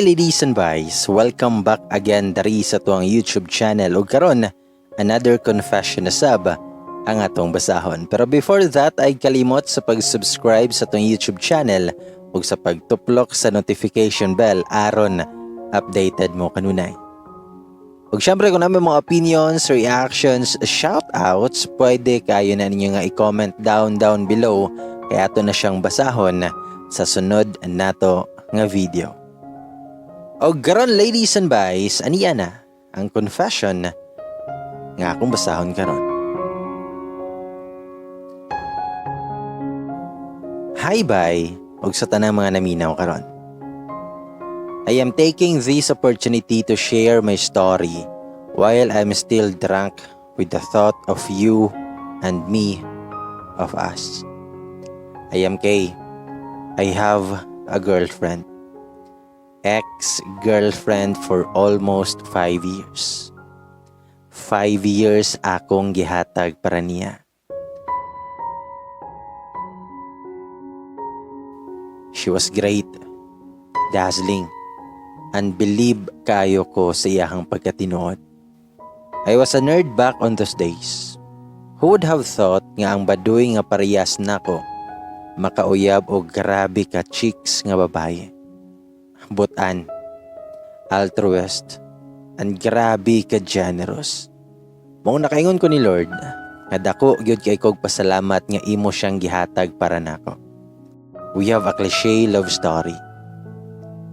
Hey, ladies and guys, welcome back again dari sa atuang YouTube channel ug karon another confession na sab ang atong basahon. Pero before that ay kalimot sa pag-subscribe sa atong YouTube channel ug sa pagtuplok sa notification bell aron updated mo kanunay. Ug syempre, kung naa moy mga opinions, reactions, shoutouts, pwede kayo na ninyo nga i-comment down below kay ato na siyang basahon sa sunod nato nga video. O karon, ladies and guys, aniya na ang confession nga akong basahon karon. Hi bye ug sa tanang mga naminaw karon. I am taking this opportunity to share my story while I'm still drunk with the thought of you and me, of us. I am Kay. I have a girlfriend. Ex-girlfriend for almost 5 years. 5 years akong gihatag para niya. She was great, dazzling, and believe kayo ko sa iyahang pagkatinuod. I was a nerd back on those days. Who would have thought nga ang baduy nga parehas nako makauyab og grabe ka chicks nga babaye? Butan, altruist, and grabe ka generous. Mao nakaingon ko ni Lord nga dako gyud kay kog pasalamat nga imo siyang gihatag para nako. We have a cliche love story.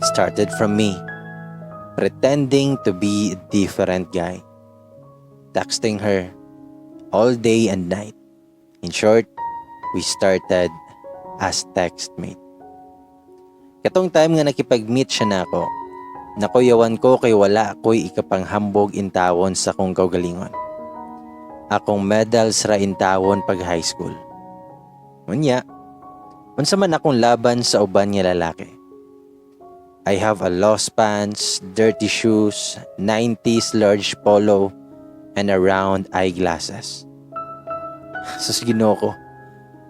Started from me pretending to be a different guy, texting her all day and night. In short, we started as text mate. Katong time nga nakipag-meet siya nako, nakuyawan ko kay wala ko'y ikapanghambog intawon sa akong kaugalingon. Akong medals ra intawon pag high school. Unya, unsa man akong laban sa uban nga lalaki? I have a lost pants, dirty shoes, 90s large polo, and a round eyeglasses. Sus, Ginoo ko.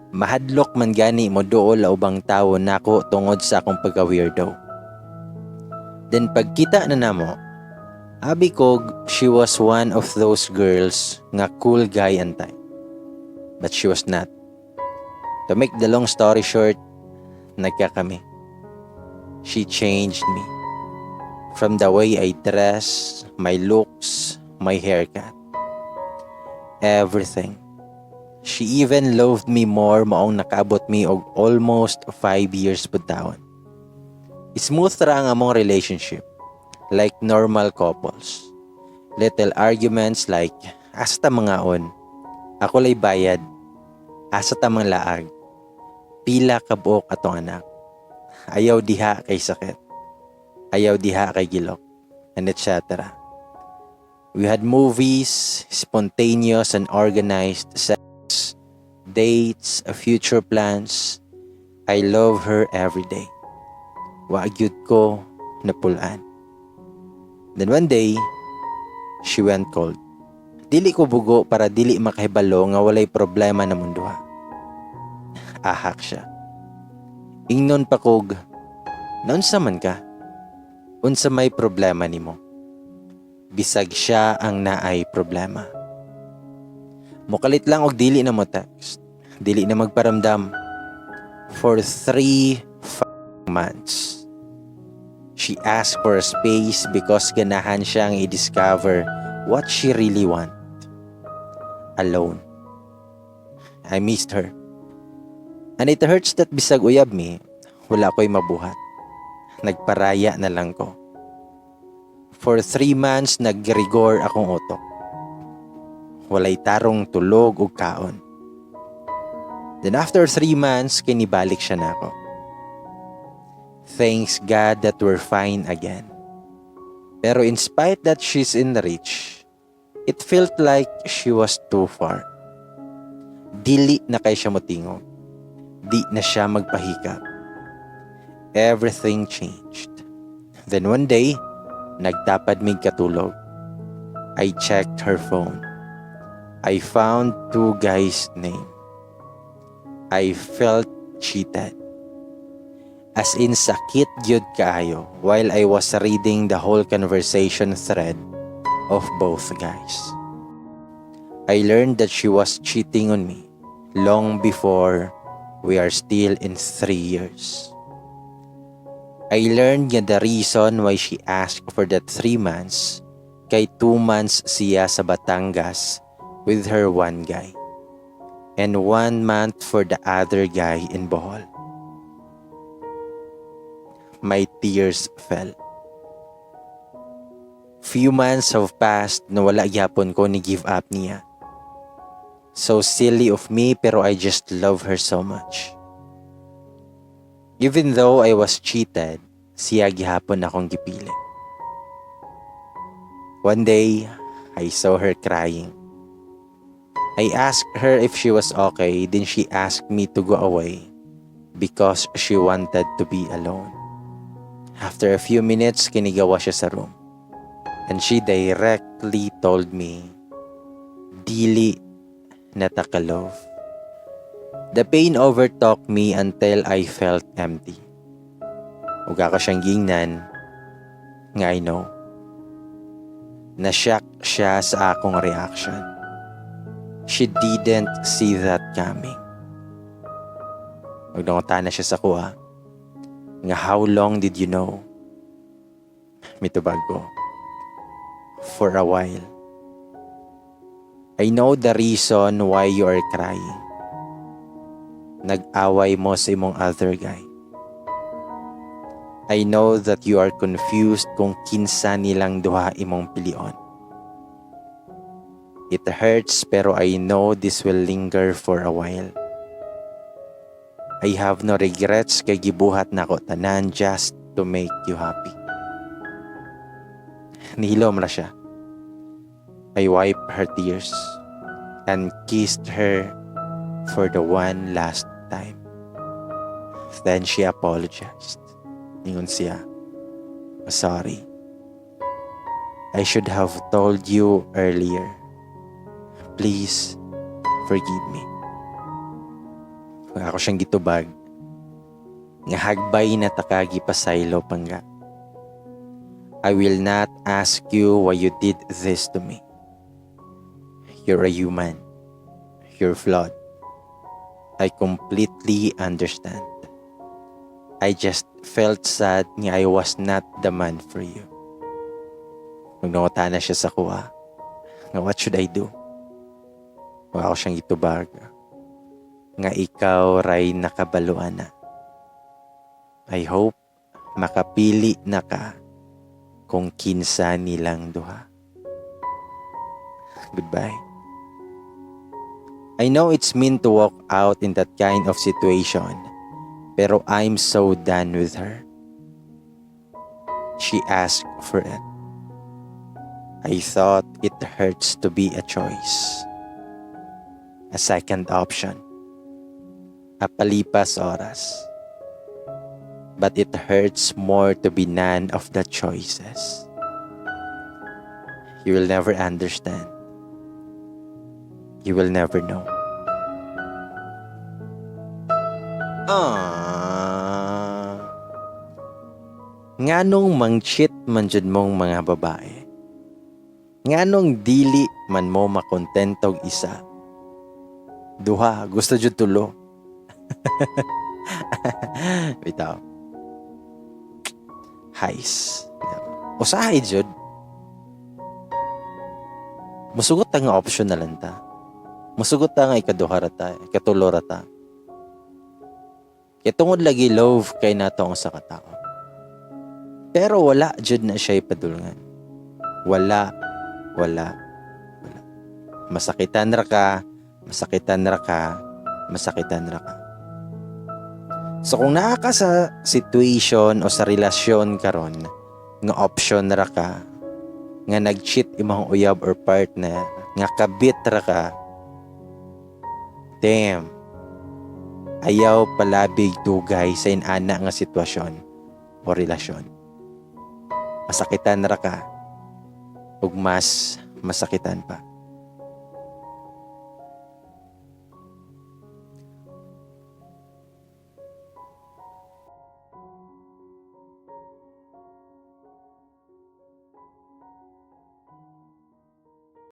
Mahadlok man gani mo duol ang ubang tawo nako tungod sa akong pagka-weirdo. Then pagkita na namo, abi kog she was one of those girls nga cool guy and type. But she was not. To make the long story short, nagka kami. She changed me. From the way I dress, my looks, my haircut. Everything. She even loved me more, maong nakaabot mi og almost 5 years pud taon. Smooth ra ang among relationship. Like normal couples. Little arguments like, "Asa ta mangaon? Ako lay bayad. Asa ta manglaag? Pila ka buok atong anak? Ayaw diha kay sakit. Ayaw diha kay gilok." And etc. We had movies, spontaneous and organized sex, dates, future plans. I love her every day. Wa gyud ko napulaan. Then one day, she went cold. Dili ko bugo para dili makahibalo nga walay problema na munduha. Ahak siya. Ingnon pa kog, "Naunsa man ka? Unsa may problema nimo?" Bisag siya ang naay problema. Mukalit lang og dili na mo text. Dili na magparamdam. For 3 months. She asked for a space because ganahan siyang i-discover what she really want. Alone. I missed her. And it hurts that bisag uyab mi, wala ko'y mabuhat. Nagparaya na lang ko. For 3 months, nagrigor akong utok. Walay tarong tulog ug kaon. Then after 3 months, kinibalik siya nako. Thanks God that we're fine again. Pero in spite that she's in reach, it felt like she was too far. Dili na kay siya motingog. Di na siya magpahikap. Everything changed. Then one day, nagtapad mig katulog. I checked her phone. I found two guys' name. I felt cheated. As in, sakit gyud kaayo while I was reading the whole conversation thread of both guys. I learned that she was cheating on me long before we are still in 3 years. I learned nga the reason why she asked for that 3 months kay 2 months siya sa Batangas with her one guy and one month for the other guy in Bohol. My tears fell. Few months have passed na wala gyapon ko ni give up niya. So silly of me, pero I just love her so much. Even though I was cheated, siya gihapon akong gipili. One day, I saw her crying. I asked her if she was okay, then she asked me to go away because she wanted to be alone. After a few minutes, kinigawa siya sa room. And she directly told me, "Dili na ta ka-love." The pain overtook me until I felt empty. Ug ako siyang gingnan nga I know. Na-shock siya sa akong reaction. She didn't see that coming. Ug nangutana siya sa akoa nga, "How long did you know?" Mitubag ko, "For a while. I know the reason why you are crying. Nag-away mo sa imong other guy. I know that you are confused kung kinsa nilang duha imong pilion. It hurts, pero I know this will linger for a while. I have no regrets kay gibuhat nako tanan just to make you happy." Nihilom ra siya. I wiped her tears and kissed her for the one last time. Then she apologized. Ingon siya, "Sorry. I should have told you earlier. Please forgive me." Ako siyang gitubag nga hagbay na ta ka gipasaylo, pangga. I will not ask you why you did this to me. You're a human. You're flawed. I completely understand. I just felt sad nga I was not the man for you." Nangutana siya sa akoa nga what should I do? Ug ako siyang gitubag nga ikaw ray nakabalo ana. I hope makapili na ka kung kinsa nilang duha. Goodbye. I know it's mean to walk out in that kind of situation, pero I'm so done with her. She asked for it. I thought it hurts to be a choice. A second option. A palipas oras. But it hurts more to be none of the choices. You will never understand. You will never know. Ah. Nganong mang-cheat man jud mong mga babae? Nganong dili man mo makontentog isa? Duha, gusto jud tulo. Bitaw. Hays. Usahay jud. Musugot ta nga option na lang ta. Musugot ta nga ikaduha ra ta, ikatulo ra ta. Kay tungod lagi love kay nato ang sa katao. Pero wala jud na siya ipadulngan. Wala, wala, wala. Masakitan ra ka, masakitan ra ka, masakitan ra ka. So kung naa ka sa situation o sa relasyon karon nga option ra ka, nga nag-cheat imong uyab or partner, nga kabit ra ka, damn, ayaw palabig dugay sa inana nga sitwasyon o relasyon. Masakitan ra ka ug mas masakitan pa.